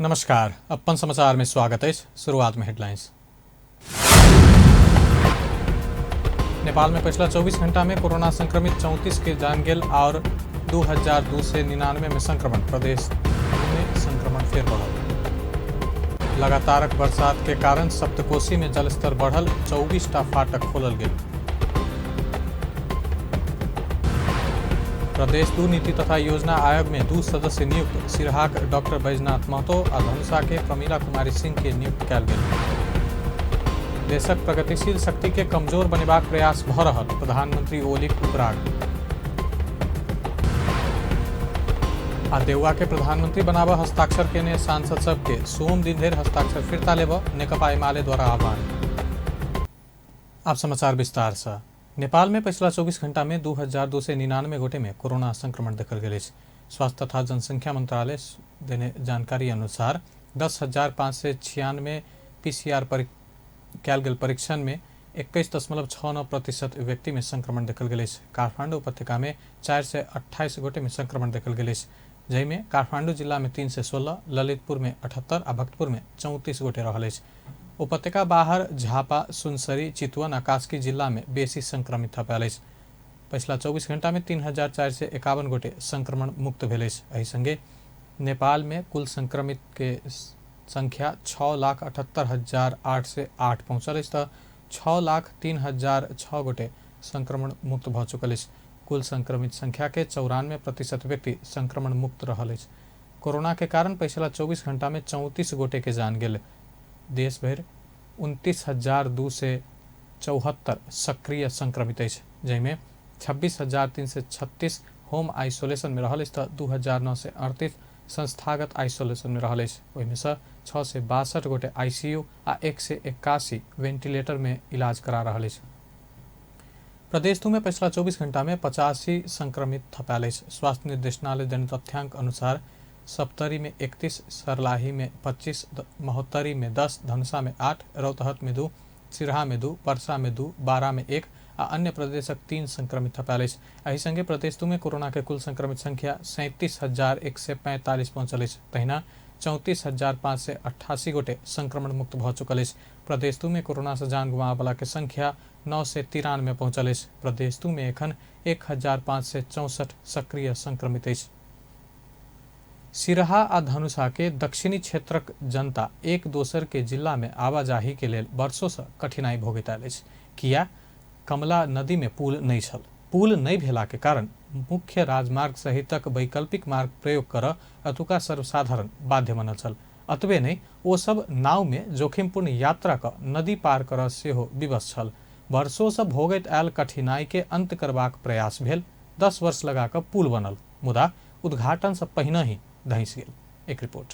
नमस्कार, अपन समाचार में स्वागत है। शुरुआत में हेडलाइंस। नेपाल में पिछला 24 घंटा में कोरोना संक्रमित 34 के जान गेल और 2299 में संक्रमण। प्रदेश में संक्रमण फिर बढ़ल। लगातारक बरसात के कारण सप्तकोशी में जलस्तर बढ़ल, 24 टा फाटक खोलल गेल। प्रदेश 2 नीति तथा योजना आयोग में 2 सदस्य नियुक्त। सिरहाक डॉक्टर बैजनाथ महतो आ धनुषा के प्रमीला कुमारी सिंह के नियुक्त कयल गेल। देशक प्रगतिशील शक्ति के कमजोर बनेबाक प्रयास भ रहल, प्रधानमंत्री ओलीक उपराग। आ देउवा के प्रधानमंत्री बनाबऽ हस्ताक्षर केने सांसद सबके सोम दिन धरि हस्ताक्षर फिर्ता लेबऽ नेकपा एमाले द्वारा आह्वान। आप समाचार विस्तार से। नेपाल में पिछला 24 घंटा में 2299 गोटे में कोरोना संक्रमण देखल गेल अछि। स्वास्थ्य तथा जनसंख्या मंत्रालय देने जानकारी अनुसार 10,596 पीसीआर कयल गेल परीक्षण में 21.69% व्यक्ति में संक्रमण देखल गेल अछि। काठमांडू उपत्यका में 428 गोटे में संक्रमण देखल गेल अछि, जाहिमे काठमांडू जिला में 316, ललितपुर में 78 आ भक्तपुर में 34 गोटे रहल अछि। उपत्यका बाहर झापा, सुनसरी, चितवन आ कास्की जिला में बेसी संक्रमित थपायल अछि। पछिला 24 घंटा में 3,451 गोटे संक्रमण मुक्त भेल अछि। एहि संगे नेपाल में कुल संक्रमित के संख्या 6,78,808 पहुंचल अछि तऽ 6,03,006 गोटे संक्रमण मुक्त भऽ चुकल अछि। कुल संक्रमित संख्या के 94% व्यक्ति संक्रमण मुक्त रहल अछि। कोरोना के कारण पछिला 24 घंटा में 34 गोटे के जान गेल। देश भरि 29,274 सक्रिय संक्रमित अछि, जाहिमे 26,336 होम आइसोलेशन में रहल अछि तऽ 2,938 संस्थागत आइसोलेशन में रहल अछि। ओहिमे सँ 662 गोटे आईसीयू आ 181 वेंटिलेटर में इलाज करा रहल अछि। प्रदेश 2 में पछिला 24 घंटा में 85 संक्रमित थपायल अछि। स्वास्थ्य निर्देशनालय देने तथ्यांक अनुसार सप्तरी में 31, सरलाही में 25, महोत्तरी में 10, धनुषा में 8, रौतहट में 2, सिरहा में 2, परसा में 2, बारा में 1 आ अन्य प्रदेशक 3 संक्रमित थपायल अछि। एहि संगे प्रदेश 2 में कोरोना के कुल संक्रमित संख्या 37,145 पहुंचल अछि। तहिना 34,588 गोटे संक्रमण मुक्त भऽ चुकल अछि। प्रदेश 2 में कोरोना से जान गुमाबऽ के संख्या 993 पहुंचल अछि। प्रदेश 2 में एखन 1,564 सक्रिय संक्रमित अछि। सिरहा आ धनुषा के दक्षिणी क्षेत्रक जनता एक दोसर के जिला में आवाजाही के लेल वर्षों से कठिनाई भोगैत आयल अछि। किया कमला नदी में पुल नहि छल। पुल नहि भेला के कारण मुख्य राजमार्ग सहितक वैकल्पिक मार्ग प्रयोग करऽ अतुका सर्वसाधारण बाध्य बनल छल। अतबे नहि, ओ सब नाव में जोखिमपूर्ण यात्रा कऽ नदी पार करऽ सेहो विवश छल। वर्षों से भोगैत आयल कठिनाई के अंत करबाक प्रयास भेल। 10 वर्ष लगा कऽ पुल बनल, मुदा उद्घाटन से पहिने ही धंसि गेल। एक रिपोर्ट।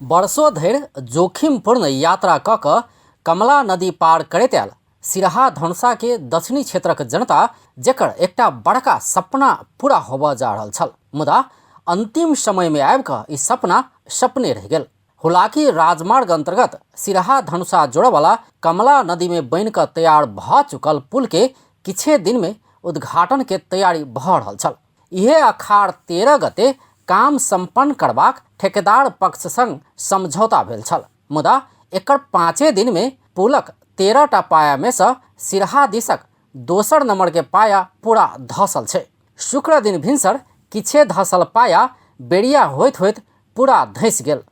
वर्षों धरि जोखिमपूर्ण यात्रा कऽ कऽ कमला नदी पार करैत आयल सिरहा धनुषा के दक्षिणी क्षेत्रक जनता, जेकर एकटा बड़का सपना पूरा होबऽ जा रहल छल, मुदा अंतिम समय में आबि कऽ ई सपना सपने रहि गेल। हुलाकी राजमार्ग अंतर्गत सिरहा धनुषा जोड़ऽवला कमला नदी में बनि कऽ तैयार भऽ चुकल पुल के किछे दिन में उद्घाटन के तैयारी भऽ रहल छल। इहे अखाड़ 13 गते काम संपन्न करबाक ठेकेदार पक्ष संग समझौता भेल छल, मुदा एकर 5 दिन में पुलक 13 टा पाया में सँ सिरहा दिसक दोसर नंबर के पाया पूरा धसल छै। शुक्र दिन भिनसर किछे धसल पाया बेरिया होइत होइत पूरा धसि गेल।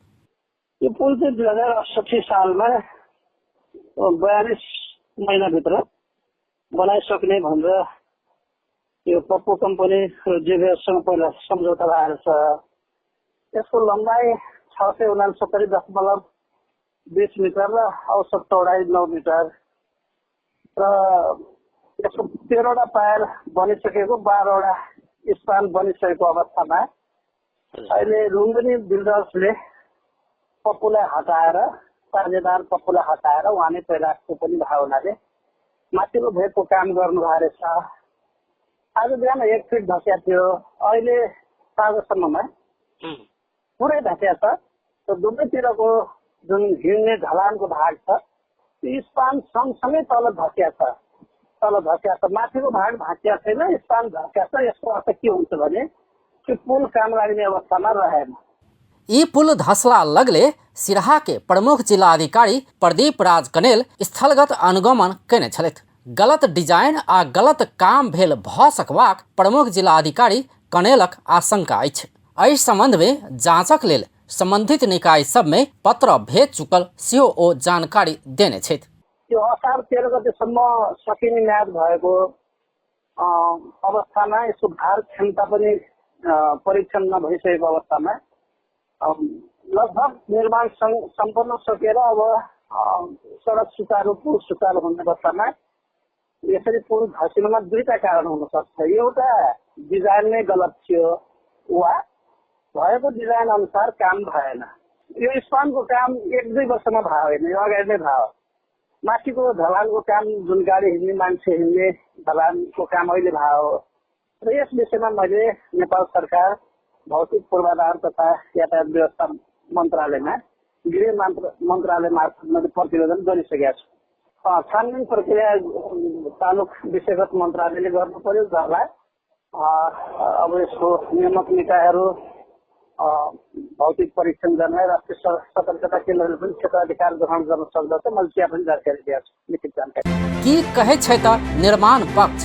यो पुल चाहिँ 2068 सालमा 42 महिनाभित्र बनाइसक्ने भनेर यो पप्पू कम्पनी र जेभिएससँग पहिला सम्झौता भएर छ। यसको लम्बाइ 669.20 मिटर र औसत चौडाइ 9 मिटर र यसको 13वटा पायर बनिसकेको, 12वटा स्पान बनिसकेको अवस्थामा अहिले लुम्बिनी बिल्डर्सले पप्पूलाई हटाएर, साझेदार पप्पूलाई हटाएर उहाँ नै पहिलाको पनि भएको हुनाले माथिल्लो भेगको काम गर्नुभएको रहेछ। आज बिहान 1 फिट धस्या थियो, अहिले साँझसम्ममा पुरै धस्या छ। र दुवैतिरको जुन हिँड्ने ढलानको भाग छ त्यो स्पान सँगसँगै तल धस्या छ, तल धस्या छ, माथिको भाग भाँचिया छैन, स्पान धस्या छ। यसको अर्थ के हुन्छ भने त्यो पुल काम लाग्ने अवस्थामा रहेन। ई पुल धसला लगले सिरहा के प्रमुख जिलाधिकारी प्रदीप राज कनेल स्थलगत अनुगमन कयने छलथि। गलत डिजाइन आ गलत काम भेल भऽ सकबाक प्रमुख जिलाधिकारी कनेलक आशंका अछि। एहि संबंध मे जांचक लेल संबंधित निकाय सब मे पत्र भेज चुकल सेहो ओ जानकारी देने छथि। यो असार 13 गतेसम्म सकिने म्याद भएको अवस्थामा यसको भार क्षमता पनि परीक्षण नभइसकेको अवस्थामा लगभग निर्माण सम्पन्न सकेर अब सडक सुचारू, पुल सुचारू हुने अवस्थामा यसरी पुल धसिनुमा दुईटा कारण हुन सक्छ। एउटा डिजाइन नै गलत थियो वा भएको डिजाइन अनुसार काम भएन। यो स्पानको काम 1-2 वर्षमा भयो होइन, यो अगाडि नै भयो। माथिको ढलानको काम जुन गाडी हिँड्ने मान्छे हिँड्ने ढलानको काम अहिले भयो। र यस विषयमा मैले नेपाल सरकार भौतिक पूर्वाधार तथा यातायात व्यवस्था मन्त्रालयमा गृह मन्त्रालय मार्फत मैले प्रतिवेदन गरिसकेका छु। छानबिन प्रक्रिया तालुक विषयगत मन्त्रालयले गर्नु पर्यो गर्ला। अब यसको नियामक निकायहरू, भौतिक परीक्षण गर्ने राष्ट्रिय सतर्कता केन्द्रले पनि क्षेत्राधिकार ग्रहण गर्न सक्दछ। मैले त्यहाँ पनि जानकारी दिएको छु, लिखित जानकारी। की कहै छै त निर्माण पक्ष?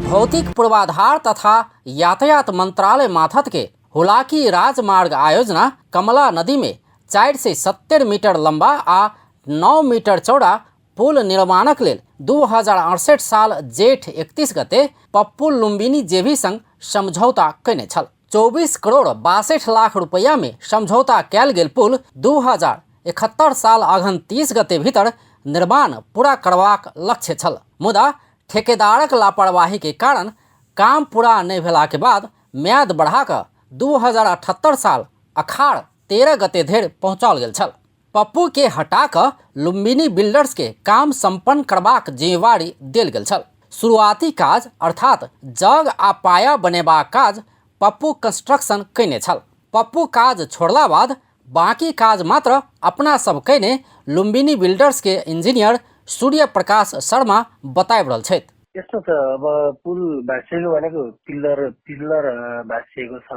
भौतिक पूर्वाधार तथा यातायात मंत्रालय माथत के हुलाकी राजमार्ग आयोजना कमला नदी में 470 मीटर लंबा आ 9 मीटर चौड़ा पुल निर्माणक लेल 2068 साल जेठ 31 गते पप्पू लुम्बिनी जेभी संग समझौता कयने छल। 24 करोड़ 62 लाख रुपया में समझौता कयल गेल पुल 2071 साल अघन 30 गते भीतर निर्माण पूरा करबाक लक्ष्य छल। मुदा ठेकेदारक लापरवाही के कारण काम पूरा नहि भेला के बाद म्याद बढ़ा कऽ 2078 साल अखाड़ 13 गते धरि पहुँचाओल गेल छल। पप्पू के हटा कऽ लुम्बिनी बिल्डर्स के काम संपन्न करबाक जिम्मेवारी देल गेल छल। शुरुआती काज अर्थात जग आ पाया बनेबाक काज पप्पू कंस्ट्रक्शन कयने छल। पप्पू काज छोड़ला बाद बाकी काज मात्र अपना सब कयने लुम्बिनी बिल्डर्स के इंजीनियर सूर्य प्रकाश शर्मा बताबि रहल छथि। यस्तो छ, अब पुल भाँसिएको भनेको पिल्लर भाँसिएको छ।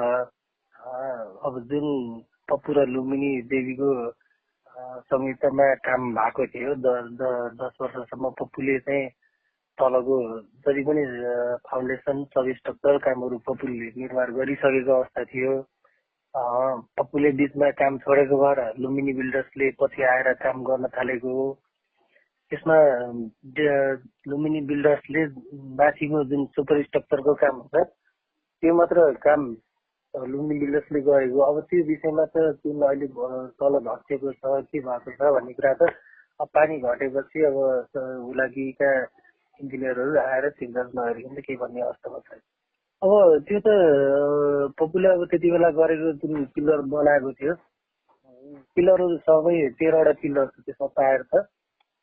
अब जुन पप्पू र लुम्बिनी देवीको संयुक्तमा काम भएको थियो, 10 वर्षसम्म पप्पूले चाहिँ तलको जति पनि फाउन्डेसन सब स्ट्रक्चर कामहरू पप्पूले निर्माण गरिसकेको अवस्था थियो। पप्पूले बिचमा काम छोडेको भएर लुम्बिनी बिल्डर्सले पछि आएर काम गर्न थालेको हो। त्यसमा लुम्बिनी बिल्डर्सले माथिको जुन सुपर स्ट्रक्चरको काम हुन्छ त्यो मात्र काम लुम्बिनी बिल्डर्सले गरेको। अब त्यो विषयमा त जुन अहिले तल धसेको छ के भएको छ भन्ने कुरा त अब पानी घटेपछि अब हुलाकीका इन्जिनियरहरू आएर चेकजाँच नगरिकन त केही भन्ने अवस्थामा छैन। अब त्यो त पप्पूले अब त्यति बेला गरेको जुन पिल्लर बनाएको थियो, पिल्लरहरू सबै 13वटा पिल्लर छ त्यसमा पाएर छ,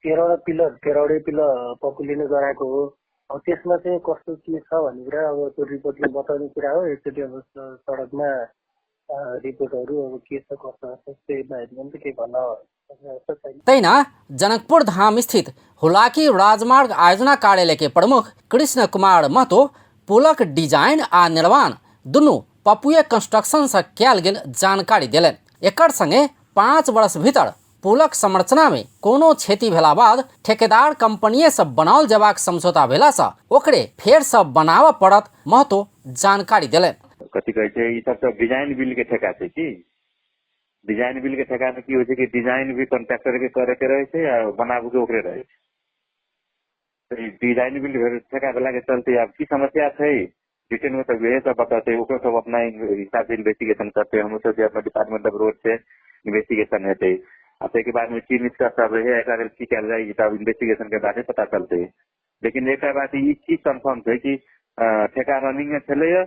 13वटा पिल्लर, 13वटै पिल्लर पप्पूले नै गराएको हो। अब त्यसमा चाहिँ कस्तो के छ भन्ने कुरा अब त्यो रिपोर्टले बताउने कुरा हो। एकचोटि अब सडकमा रिपोर्टहरू अब के छ कस्तो छ त्यसमा हेर्नु पनि त केही भन्न सक्ने अवस्था छैन। तहिना जनकपुर धाम स्थित हुलाकी राजमार्ग आयोजना कार्यालय के प्रमुख कृष्ण कुमार महतो पुलक डिजाइन आ निर्माण दुनू पप्पुए कंस्ट्रक्शन से कयल गेल जानकारी देलनि। एकर संगे 5 वर्ष भीतर पुलक संरचना में कोनो क्षति भेला बाद ठेकेदार कंपनीये से बनाओल जेबाक समझौता भेला से ओकरे फेर से बनाबऽ पड़त महतो जानकारी देलनि। कथी कहै छै, ई सब तऽ डिजाइन बिल के ठेका छै की? डिजाइन बिल के ठेका में की होइ छै कि डिजाइन भी कॉन्ट्रैक्टर के करे के रहै छै आ बनाबऽ के ओकरे रहै छै। तऽ ई डिजाइन बिल ठेका भेला के चलते आब की समस्या छै डिटेल में तऽ वएह सब बतेतै, ओकरो सब अपना हिसाब से इन्वेस्टिगेशन करतै। हमरो सब जे अपना डिपार्टमेंट ऑफ रोड छै इन्वेस्टिगेशन हेतै आ ताहिके बाद में की निष्कर्ष आबै है एकरा लेल की कयल जाय ई सब इन्वेस्टिगेशन के बादे पता चलतै। लेकिन एकटा बात ई चीज कन्फर्म छै कि ठेका रनिंग में छलैया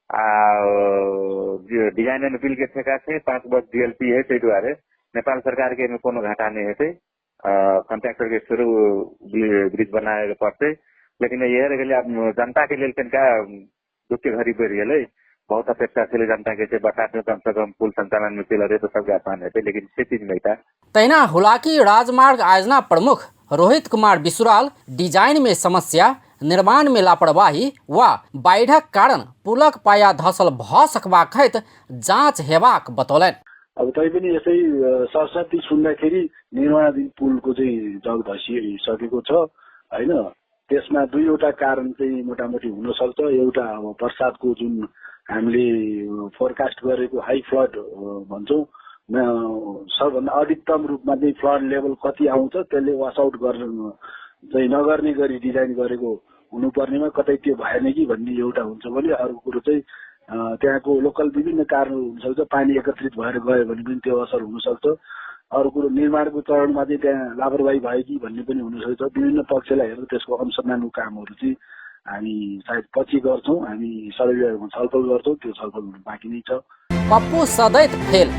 आ डिजाइन एंड बिल के ठेका छै, 5 वर्ष डीएलपी है, ताहि दुआरे नेपाल सरकार के एहिमे कोनो घाटा नहि हेतै। कॉन्ट्रैक्टर के फेरो ब्रिज बनाबे के पड़तै। लेकिन इएह रहि गेलै आब जनता के लेल तनिका दुख के घड़ी बढ़ि गेलै। बहुत अपेक्षा छलै जनता के जे बरसात में कम से कम पुल संचालन में चलि रहै तऽ सबके आसान हेतै, लेकिन से चीज नहि था। तहिना हुलाकी राजमार्ग आयोजना प्रमुख रोहित कुमार बिसुराल डिजाइन में समस्या निर्माण में लापरवाही वा बाढ़िक कारण पुलक पाया धसल भ सकबाक कहैत जांच हेबाक बतौलनि। अब तैपनि यसै सरस्वती सुन्दाखेरि निर्माणाधीन पुलको चाहिँ जग धसिसकेको छ हैन। त्यसमा दुईवटा कारण चाहिँ मोटामोटी हुन सक्छ। एउटा अब बर्सातको जुन हामीले फोरकास्ट गरेको हाई फ्लड भन्छौँ, सबभन्दा अधिकतम रूपमा चाहिँ फ्लड लेभल कति आउँछ त्यसले वास आउट गर्न चाहिँ नगर्ने गरी डिजाइन गरेको हुनुपर्नेमा कतै त्यो भएन कि भन्ने एउटा हुन्छ भने, अर्को कुरो चाहिँ त्यहाँको लोकल विभिन्न कारणहरू हुनसक्छ, पानी एकत्रित भएर गयो भने पनि त्यो असर हुनसक्छ। अरू कुरो निर्माणको चरणमा चाहिँ त्यहाँ लापरवाही भयो कि भन्ने पनि हुनसक्छ। विभिन्न पक्षलाई हेरेर त्यसको अनुसन्धानको कामहरू चाहिँ हामी सायद पछि गर्छौँ, हामी सबै विभागमा छलफल गर्छौँ, त्यो छलफल हुनु बाँकी नै छ। पप्पू सदैत फेल।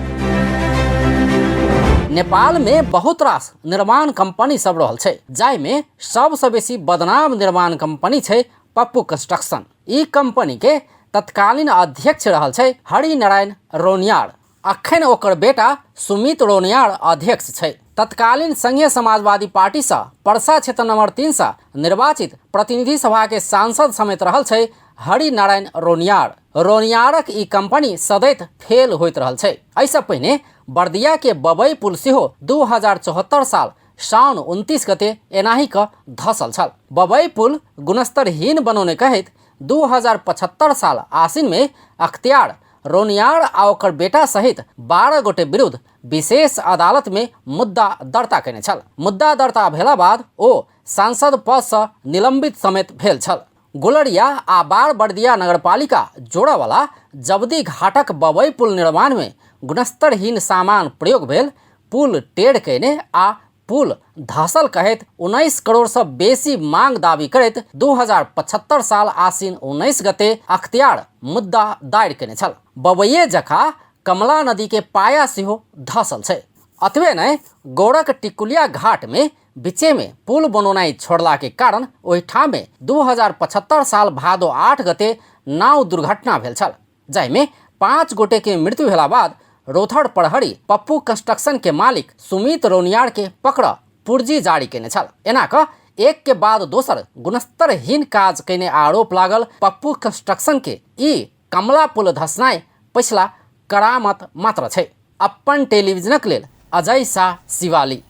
नेपाल में बहुत रास निर्माण कंपनी सब रहल छै, जाहिमे सबसँ बेसी बदनाम निर्माण कंपनी छै पप्पू कंस्ट्रक्शन। ई कंपनी के तत्कालीन अध्यक्ष रहल छै हरिनारायण रौनियार। अखन ओकर बेटा सुमित रौनियार अध्यक्ष छै। तत्कालीन संघीय समाजवादी पार्टी से परसा क्षेत्र नंबर 3 से निर्वाचित प्रतिनिधि सभा के सांसद समेत रहल छै हरिनारायण रौनियार। रौनियारक ई कंपनी सदैत फेल होइत रहल छै। एहिसँ पहिने बर्दिया के बबई पुल सेहो 2074 साल साउन 29 गते एनाही क धसल छल। बबई पुल गुणस्तरहीन बनौने कहैत 2075 साल आसिन में अख्तियार रौनियार आ ओकर बेटा सहित 12 गोटे विरुद्ध विशेष अदालत में मुद्दा दर्ता कयने छल। मुद्दा दर्ता भेला बाद ओ सांसद पद से निलंबित समेत भेल छल। गुलरिया आ बार बर्दिया नगरपालिका जोड़ावाला जबदी घाटक बबई पुल निर्माण में गुणस्तरहीन सामान प्रयोग भेल, पुल टेढ़ कयने आ पुल धसल कहैत 19 करोड़ से बेसी मांग दावी करैत 2075 साल आसिन 19 गते अख्तियार मुद्दा दायर कयने छल। बबैये जकाँ कमला नदी के पाया सेहो धसल छै। अतबे नहि, गौरक टिकुलिया घाट में बीचे में पुल बनौनाइ छोड़ला के कारण ओहिठाम में 2075 साल भादो 8 गते नाव दुर्घटना भेल छल, जाहिमे 5 गोटे के मृत्यु भेला बाद रोथड़ प्रहरी पप्पू कंस्ट्रक्शन के मालिक सुमित रौनियार के पकड़ पुर्जी जारी कयने छल। एना क एक के बाद दोसर गुणस्तरहीन काज कयने आरोप लागल पप्पू कंस्ट्रक्शन के ई कमला पुल धसनाइ पछिला करामत मात्र छै। अपन टेलीविजनक लेल अजय शाह, शिवाली।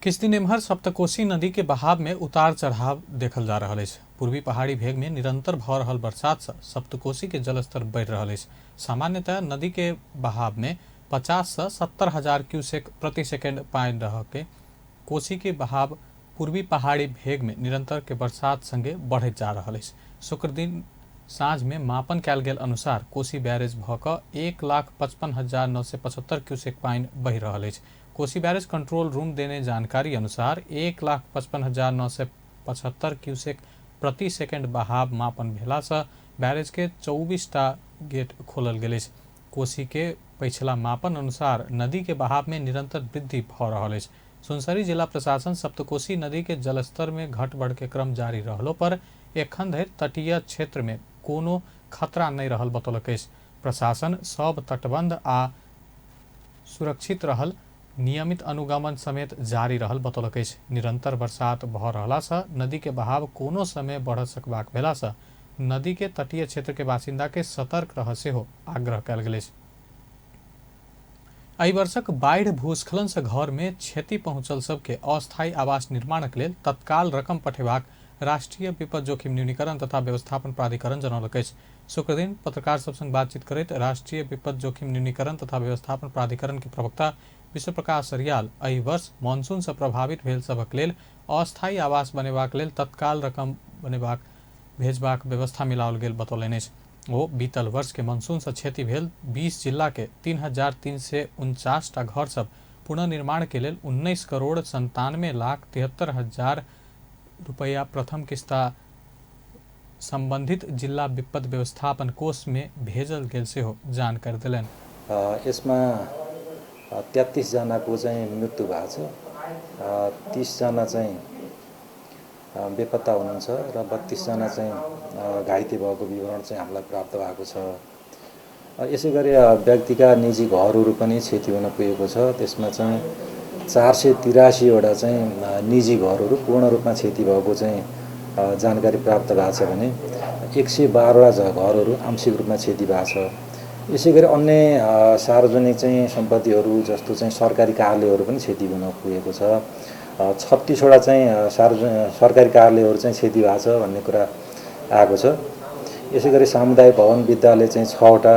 किछु दिन एम्हर सप्तकोशी नदी के बहाव में उतार चढ़ाव देखल जा रहल अछि। पूर्वी पहाड़ी भेग में निरंतर भऽ रहल बरसात से सप्तकोशी के जलस्तर बढ़ि रहल अछि। सामान्यतः नदी के बहाव में 50 से 70 हजार क्यूसेक प्रति सेकेंड पानि रह के कोसी के बहाव पूर्वी पहाड़ी भेग में निरंतर के बरसात संगे बढ़ैत जा रहल अछि। शुक्र दिन साँझ में मापन कयल गेल अनुसार कोसी बैरेज भऽ कऽ 1,55,975 क्यूसेक पानि बहि रहल अछि। कोसी बैरेज कंट्रोल रूम देने जानकारी अनुसार 1,55,975 क्यूसेक प्रति सेकेंड बहाव मापन भेलासँ बैरेज के 24टा गेट खोलल गेल अछि। कोसी के पछिला मापन अनुसार नदी के बहाव में निरंतर वृद्धि भऽ रहल अछि। सुनसरी जिला प्रशासन सप्तकोशी नदी के जलस्तर में घट बढ़ के क्रम जारी रहलो पर एखन धरि तटीय क्षेत्र में कोनो खतरा नहि रहल बतौलक अछि। प्रशासन सब तटबंध आ सुरक्षित रहल नियमित अनुगमन समेत जारी रहल बतौलक अछि। निरंतर बरसात भऽ रहलासँ नदी के बहाव कोनो समय बढ़ सकबाक भेलासँ नदी के तटीय क्षेत्र के बासिन्दा के सतर्क रह सेहो आग्रह कयल गेल अछि। एहि वर्षक बाढ़ि भूस्खलन से घर में क्षति पहुंचल सबके अस्थायी आवास निर्माणक लेल तत्काल रकम पठेबाक राष्ट्रीय विपद जोखिम न्यूनीकरण तथा व्यवस्थापन प्राधिकरण जनौलक अछि। शुक्रदिन पत्रकार सब संग बातचीत करैत राष्ट्रीय विपद जोखिम न्यूनीकरण तथा व्यवस्थापन प्राधिकरण के प्रवक्ता विश्व प्रकाश रियाल एहि वर्ष मानसून से प्रभावित भेल सभक लेल अस्थायी आवास बनेबाक लेल तत्काल रकम बनेबाक भेजबाक व्यवस्था मिलाओल गेल बतौलनि अछि। ओ बीतल वर्ष के मानसून से क्षति भेल 20 जिला के 3,349 टा घर सब पुनर्निर्माण के लेल 19,97,73,000 रुपया प्रथम किस्ता संबंधित जिल्ला विपद व्यवस्थापन कोष में भेजल गेल सेहो जानकारी देलनि। यसमा 33 जनाको चाहिँ मृत्यु भएको छ, 30 जना चाहिँ बेपत्ता हुनुहुन्छ र 32 जना चाहिँ घाइते भएको विवरण चाहिँ हामीलाई प्राप्त भएको छ। यसै गरी व्यक्तिका निजी घरहरू पनि क्षति हुन पुगेको छ। त्यसमा चाहिँ 483वटा चाहिँ निजी घरहरू पूर्ण रूपमा क्षति भएको चाहिँ जानकारी प्राप्त भएको छ भने 112वटा घरहरू आंशिक रूपमा क्षति भएको छ। यसै गरी अन्य सार्वजनिक चाहिँ सम्पत्तिहरू जस्तो चाहिँ सरकारी कार्यालयहरू पनि क्षति हुन पुगेको छ। 36वटा चाहिँ सरकारी कार्यालयहरू चाहिँ क्षति भएको छ भन्ने कुरा आएको छ। यसै गरी सामुदायिक भवन विद्यालय चाहिँ 6वटा,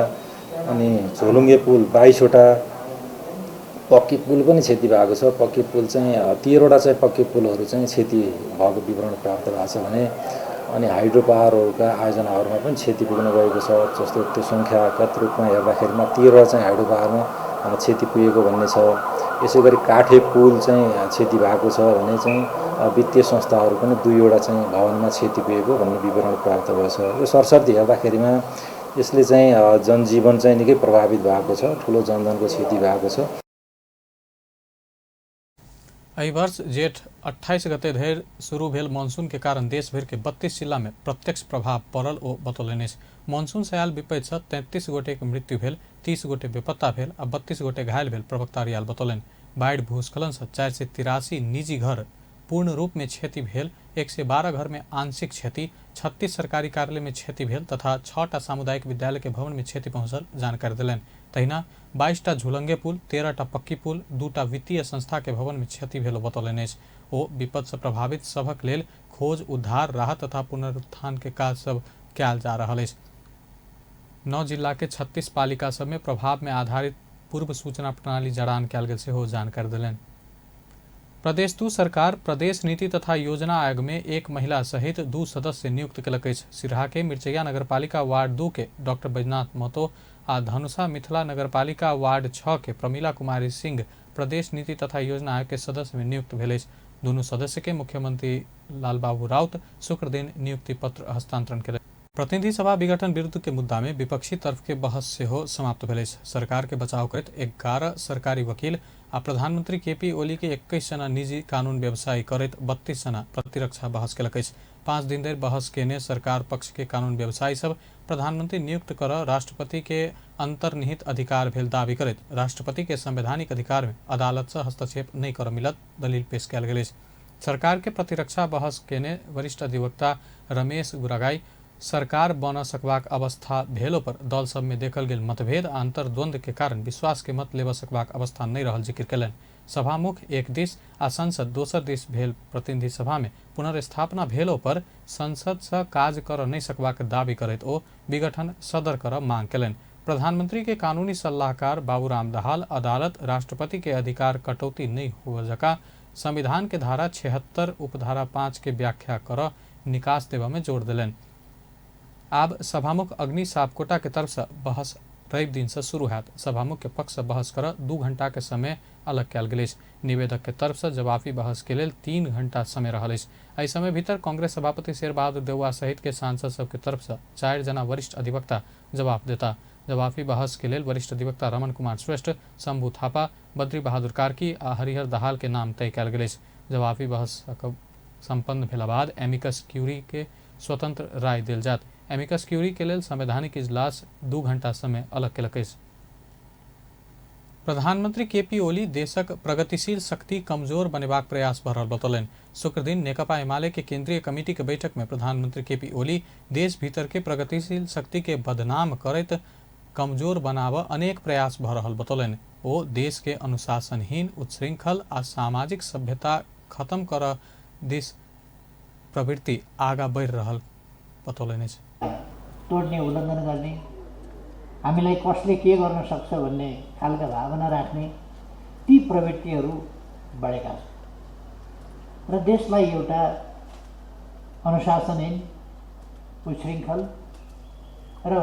अनि झोलुङ्गे पुल 22वटा, पक्की पुल पनि क्षति भएको छ। पक्की पुल चाहिँ 13वटा चाहिँ पक्की पुलहरू चाहिँ क्षति भएको विवरण प्राप्त भएको छ भने अनि हाइड्रो पावरहरूका आयोजनाहरूमा पनि क्षति पुग्न गएको छ। जस्तो त्यो सङ्ख्यागत रूपमा हेर्दाखेरिमा 13वटा चाहिँ हाइड्रो पावरमा क्षति पुगेको भन्ने छ। यसै गरी काठे पुल चाहिँ क्षति भएको छ भने चाहिँ वित्तीय संस्थाहरू पनि 2वटा चाहिँ भवनमा क्षति पुगेको भन्ने विवरण प्राप्त भएको छ। यो सरसर्ती हेर्दाखेरिमा यसले चाहिँ जनजीवन चाहिँ निकै प्रभावित भएको छ, ठुलो जनधनको क्षति भएको छ। एहि वर्ष जेठ 28 गते धरि शुरू भेल मानसून के कारण देश भरि के 32 जिला में प्रत्यक्ष प्रभाव पड़ल ओ बतौलनि अछि। मानसून से आयल विपत्ति से 33 गोटे के मृत्यु भेल, 30 गोटे बेपत्ता भेल आ 32 गोटे घायल भेल प्रवक्ता रियाल बतौलनि। बाढ़ि भूस्खलन से 483 निजी घर पूर्ण रूप में क्षति भेल, 112 घर में आंशिक क्षति, 36 सरकारी कार्यालय में क्षति भेल तथा 6टा सामुदायिक विद्यालय के भवन में क्षति पहुँचल जानकारी देलनि। तहिना 22टा झुलंगे पुल, 13टा पक्की पुल, 2टा वित्तीय संस्था के भवन में क्षति भेल बतौलनि अछि। ओ विपद से प्रभावित सभक लेल खोज, उद्धार, राहत तथा पुनरुत्थान के काज सब कयल जा रहल अछि। 9 जिला के 36 पालिका सब में प्रभाव में आधारित पूर्व सूचना प्रणाली जड़ान कयल गेल सेहो जानकारी देलनि। प्रदेश 2 सरकार प्रदेश नीति तथा योजना आयोग में एक महिला सहित 2 सदस्य नियुक्त केलक अछि। सिरहा के मिर्चैया नगरपालिका वार्ड 2 के डॉक्टर बैजनाथ महतो आ धनुषा मिथिला नगरपालिका वार्ड 6 के प्रमीला कुमारी सिंह प्रदेश नीति तथा योजना आयोग के सदस्य में नियुक्त भेल अछि। दुनू सदस्य के मुख्यमंत्री लालबाबू राउत शुक्र दिन नियुक्ति पत्र हस्तांतरण केलक। प्रतिनिधि सभा विघटन विरुद्ध के मुद्दा में विपक्षी तरफ के बहस सेहो समाप्त भेल अछि। सरकार के बचाव करैत 11 सरकारी वकील आ प्रधानमंत्री केपी ओली के 21 जना निजी कानून व्यवसायी करैत 32 जना प्रतिरक्षा बहस केलक अछि। 5 दिन धरि बहस केने सरकार पक्ष के कानून व्यवसायी सब प्रधानमंत्री नियुक्त कर राष्ट्रपति के अंतर्निहित अधिकार भेल दावी करैत राष्ट्रपति के संवैधानिक अधिकार में अदालत से हस्तक्षेप नहीं कर मिलत दलील पेश कयल गेल अछि। सरकार के प्रतिरक्षा बहस केने वरिष्ठ अधिवक्ता रमेश गुरागाई सरकार बन सकबाक अवस्था भेलो पर दल सब में देखल गेल मतभेद आ अंतर्द्वंद के कारण विश्वास के मत लेबऽ सकबाक अवस्था नहीं रहल जिक्र केलनि। सभामुख एक दिस आ संसद दोसर दिस भेल प्रतिनिधि सभा में पुनर्स्थापना भेलो पर संसद से काज कर नहीं सकबाक दावी करैत ओ विघटन सदर कर मांग केलनि। प्रधानमंत्री के कानूनी सलाहकार बाबूराम दाहाल अदालत राष्ट्रपति के अधिकार कटौती नहीं हुआ जका संविधान के धारा 76 उपधारा 5 के व्याख्या कर निकास देवा में जोर देलनि। आब सभामुख अग्नि सापकोटा के तरफ से बहस रवि दिन से शुरू हैत। सभामुख के पक्ष से बहस कर 2 घंटा के समय अलग कयल गेल अछि। निवेदक के तरफ से जवाबी बहस के लेल 3 घंटा समय रहल अछि। एहि समय भीतर कांग्रेस सभापति शेरबहादुर देउवा सहित के सांसद सबके तरफ से 4 जना वरिष्ठ अधिवक्ता जवाब देता। जवाबी बहस के लेल वरिष्ठ अधिवक्ता रमन कुमार श्रेष्ठ, शंभू थापा, बद्री बहादुर कार्की आ हरिहर दाहाल के नाम तय कयल गेल अछि। जवाबी बहस सम्पन्न भेला बाद एमिकस क्यूरी के स्वतंत्र राय देल जायत। एमिकस क्यूरी के लेल संवैधानिक इजलास 2 घंटा समय अलग केलक अछि। प्रधानमंत्री केपी ओली देशक प्रगतिशील शक्ति कमजोर बनेबाक प्रयास भऽ रहल बतौलनि। शुक्रदिन नेकपा एमाले के केंद्रीय कमिटी के बैठक में प्रधानमंत्री केपी ओली देश भीतर के प्रगतिशील शक्ति के बदनाम करैत कमजोर बनाबऽ अनेक प्रयास भऽ रहल बतौलनि। ओ देश के अनुशासनहीन, उच्छृंखल आ सामाजिक सभ्यता खत्म करऽ दिस प्रवृत्ति आगा बढ़ि रहल बतौलनि अछि। तोड्ने, उल्लङ्घन गर्ने, हामीलाई कसले के गर्न सक्छ भन्ने खालका भावना राख्ने ती प्रवृत्तिहरू बढेका छन् र देशलाई एउटा अनुशासनहीन, उच्छृङ्खल र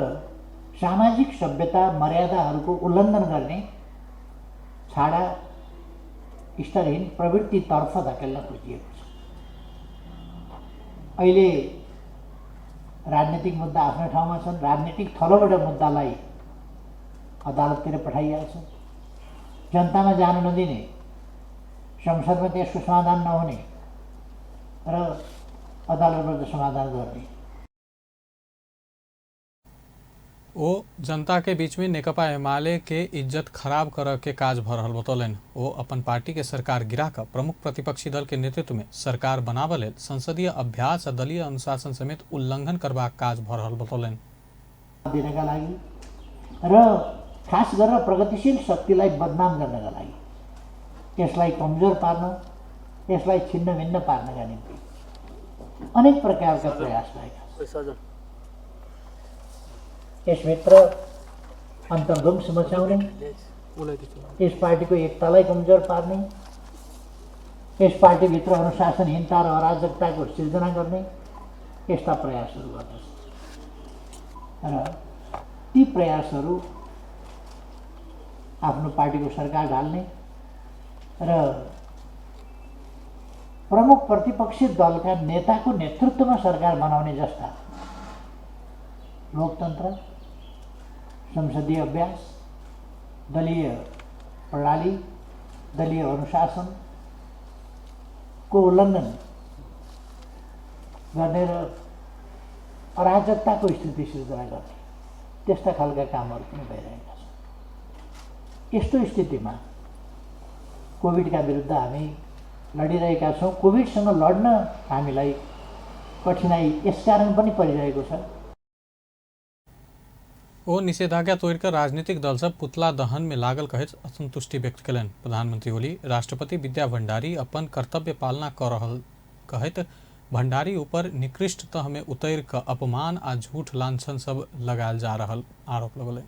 सामाजिक सभ्यता मर्यादाहरूको उल्लङ्घन गर्ने छाडा स्तरहीन प्रवृत्तितर्फ धकेल्न खोजिएको छ। अहिले राजनीतिक मुद्दा आफ्नो ठाउँमा छन्, राजनीतिक थलोबाट मुद्दालाई अदालततिर पठाइएको छ, जनतामा जान नदिने, संसदमा त्यसको समाधान नहुने र अदालतबाट समाधान गर्ने। ओ जनता के बीच में नेकपा एमाले के इज्जत खराब करऽ के काज भऽ रहल बतौलनि। ओ अपन पार्टी के सरकार गिरा कऽ प्रमुख प्रतिपक्षी दल के नेतृत्व में सरकार बनाबऽ लेल संसदीय अभ्यास आ दलीय अनुशासन समेत उल्लंघन करबाक काज भऽ रहल बतौलनि। दिनका लागि र खास गरेर प्रगतिशील शक्तिलाई बदनाम गर्नका लागि, यसलाई कमजोर पार्न, यसलाई छिन्न भिन्न पार्नका निम्ति अनेक प्रकारका प्रयास भएका छन्। यसभित्र अन्तर्ध्वंस मचाउने, यस पार्टीको एकतालाई कमजोर पार्ने, यस पार्टीभित्र अनुशासनहीनता र अराजकताको सिर्जना गर्ने यस्ता प्रयासहरू गर्दछ र ती प्रयासहरू आफ्नो पार्टीको सरकार ढाल्ने र प्रमुख प्रतिपक्षी दलका नेताको नेतृत्वमा सरकार बनाउने जस्ता लोकतन्त्र, संसदीय अभ्यास, दलीय प्रणाली, दलीय अनुशासनको उल्लङ्घन गर्ने र अराजकताको स्थिति सिर्जना गर्ने त्यस्ता खालका कामहरू पनि भइरहेका छन्। यस्तो स्थितिमा कोभिडका विरुद्ध हामी लडिरहेका छौँ। कोभिडसँग लड्न हामीलाई कठिनाइ यसकारण पनि परिरहेको छ। ओ निषेधाज्ञा तोड़ि कऽ राजनीतिक दल सब पुतला दहन में लागल कहैत असंतुष्टि व्यक्त कयलनि। प्रधानमंत्री ओली राष्ट्रपति विद्या भंडारी अपन कर्तव्य पालना कऽ रहल कहैत भंडारी ऊपर निकृष्ट तह में उतरि कऽ अपमान आ झूठ लांछन सब लगायल जा रहल आरोप लगौलनि।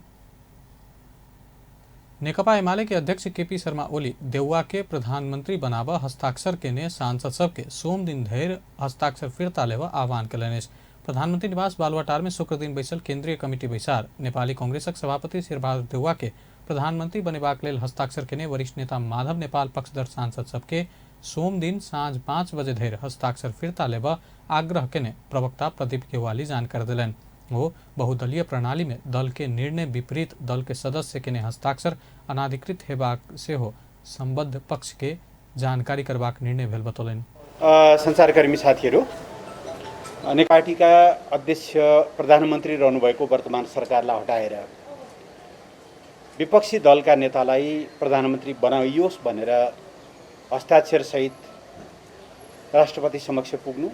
नेकपा एमाले के अध्यक्ष केपी शर्मा ओली देउवा के प्रधानमंत्री बनाबऽ हस्ताक्षर केने सांसद सबके सोम दिन धरि हस्ताक्षर फिर्ता लेबऽ आह्वान कयलनि अछि। प्रधानमंत्री निवास बालुवाटार में शुक्र दिन बैसल केंद्रीय कमिटी बैसार नेपाली कांग्रेसक सभापति शेरबहादुर देउवा के प्रधानमंत्री बनेबाक लेल हस्ताक्षर केने वरिष्ठ नेता माधव नेपाल पक्षधर सांसद सबके सोम दिन साँझ 5 बजे धरि हस्ताक्षर फिर्ता लेबऽ आग्रह केने प्रवक्ता प्रदीप गेवाली जानकारी देलनि। ओ बहुदलीय प्रणाली में दल के निर्णय विपरीत दल के सदस्य केने हस्ताक्षर अनाधिकृत हेबाक सेहो संबद्ध पक्ष के जानकारी करबाक निर्णय भेल बतौलनि। सञ्चारकर्मी साथीहरू, अनेक पार्टीका अध्यक्ष प्रधानमन्त्री रहनुभएको वर्तमान सरकारलाई हटाएर विपक्षी दलका नेतालाई प्रधानमन्त्री बनाइयोस् भनेर हस्ताक्षरसहित राष्ट्रपति समक्ष पुग्नु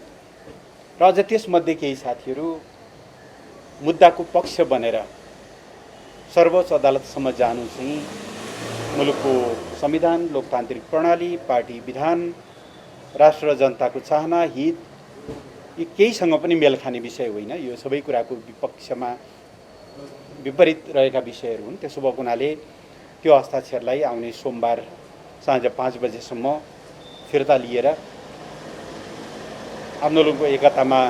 र अझ त्यसमध्ये केही साथीहरू मुद्दाको पक्ष बनेर सर्वोच्च अदालतसम्म जानु चाहिँ मुलुकको संविधान, लोकतान्त्रिक प्रणाली, पार्टी विधान, राष्ट्र र जनताको चाहना, हित यी केहीसँग पनि मेल खाने विषय होइन। यो सबै कुराको विपक्षमा विपरीत रहेका विषयहरू हुन्। त्यसो भएको हुनाले त्यो हस्ताक्षरलाई आउने सोमबार साँझ 5 बजेसम्म फिर्ता लिएर आन्दोलनको एकतामा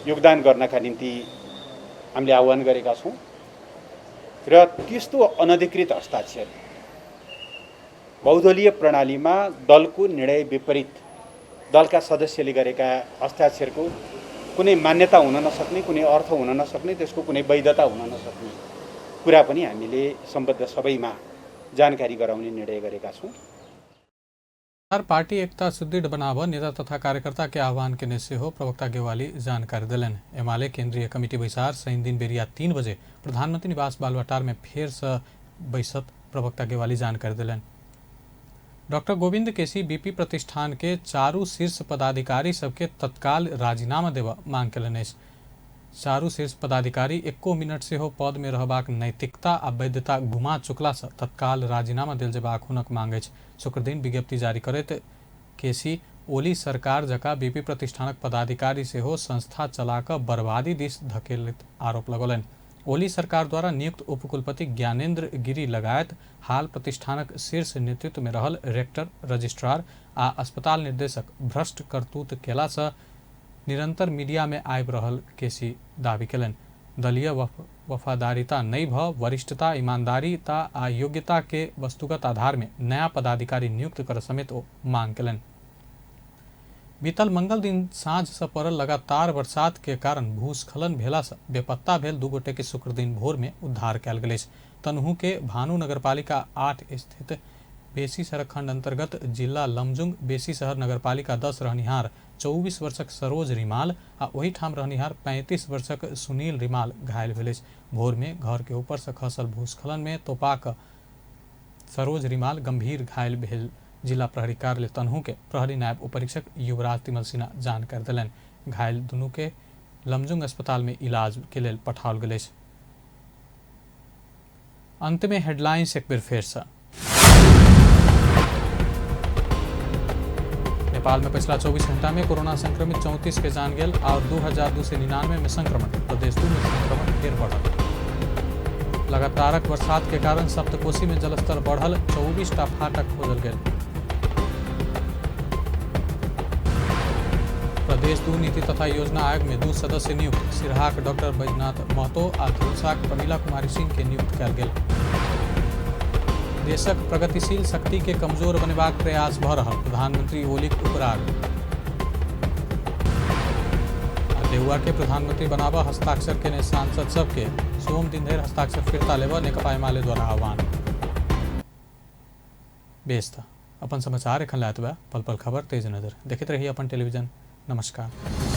योगदान गर्नका निम्ति हामीले आह्वान गरेका छौँ र त्यस्तो अनधिकृत हस्ताक्षर बहुदलीय प्रणालीमा दलको निर्णय विपरीत दलका सदस्यले गरेका हस्ताक्षरको कुनै मान्यता हुन नसक्ने, कुनै अर्थ हुन नसक्ने, त्यसको कुनै वैधता हुन नसक्ने कुरा पनि हामीले सम्बद्ध सबैमा जानकारी गराउने निर्णय गरेका छौँ। पार्टी एकता सुदृढ़ बनाबऽ नेता तथा कार्यकर्ता के आह्वान केने सेहो प्रवक्ता गेवाली जानकारी देलनि। एमाले केंद्रीय कमिटी बैसार शनि दिन बेरिया 3 बजे प्रधानमंत्री निवास बालुवाटार में फेर से बैसत प्रवक्ता गेवाली जानकारी देलनि। डॉक्टर गोविंद केसी बीपी प्रतिष्ठान के चारू शीर्ष पदाधिकारी सबके तत्काल राजीनामा देबऽ मांग कयलनि अछि। चारू शीर्ष पदाधिकारी एको मिनट सेहो पद में रहबाक नैतिकता आ वैधता गुमा चुकला से तत्काल राजीनामा देल जेबाक हुनक मांग अछि। शुक्रदिन विज्ञप्ति जारी करैत केसी ओली सरकार जकाँ बीपी प्रतिष्ठानक पदाधिकारी सेहो संस्था चला कऽ बर्बादी दिस धकेलैत आरोप लगौलनि। ओली सरकार द्वारा नियुक्त उपकुलपति ज्ञानेन्द्र गिरी लगायत हाल प्रतिष्ठानक शीर्ष नेतृत्व में रहल रेक्टर, रजिस्ट्रार आ अस्पताल निर्देशक भ्रष्ट करतूत केला से निरंतर मीडिया में आबि रहल केसी दावी कयलनि। दलीय वफादारिता नहि भऽ वरिष्ठता, ईमानदारीता आ योग्यता के वस्तुगत आधार में नया पदाधिकारी नियुक्त कर समेत ओ मांग कयलनि। बीतल मंगल दिन साँझ से पड़ल लगातार बरसात के कारण भूस्खलन भेला से बेपत्ता भेल 2 गोटे के शुक्र दिन भोर में उद्धार कयल गेल अछि। तनहु के भानु नगरपालिका 8 स्थित बेसी सड़क खंड अंतर्गत जिला लमजुंग बेसी शहर नगरपालिका 10 रहनिहार 24 वर्षक सरोज रिमाल आ ओहिठाम रहनिहार 35 वर्षक सुनील रिमाल घायल भेल अछि। भोर में घर के ऊपर से खसल भूस्खलन में तोपाक सरोज रिमाल गंभीर घायल भेल जिला प्रहरी कार्यालय तनहू के प्रहरी नायब उपरीक्षक युवराज तिमल सिन्हा जानकारी देलनि। घायल दुनू के लमजुंग अस्पताल में इलाज के लेल पठाओल गेल अछि। अंत में हेडलाइंस एक बेर फेर से। नेपाल में पिछला 24 घंटा में कोरोना संक्रमित 34 के जान गेल और 2299 में संक्रमण। प्रदेश 2 में संक्रमण फेर बढ़ल। लगातारक बरसात के कारण सप्तकोशी में जलस्तर बढ़ल, 24 टा फाटक खोजल गेल। प्रदेश 2 नीति तथा योजना आयोग में 2 सदस्य नियुक्त। सिरहाक डॉक्टर बैजनाथ महतो आ धनुषाक प्रमिला कुमारी सिंह के नियुक्त कयल गेल। देशक प्रगतिशील शक्ति के कमजोर बनेबाक प्रयास भ रहल, प्रधानमंत्री ओलीक उपराग। देउवा के प्रधानमंत्री बनाबऽ हस्ताक्षर केने सांसद सबके सोम दिन धरि हस्ताक्षर फिर्ता लेबऽ नेकपा एमाले द्वारा आह्वान। बेस त अपन समाचार एखन लए एतबे। पल पल खबर तेज नजर देखैत रही अपन टेलीविजन। नमस्कार।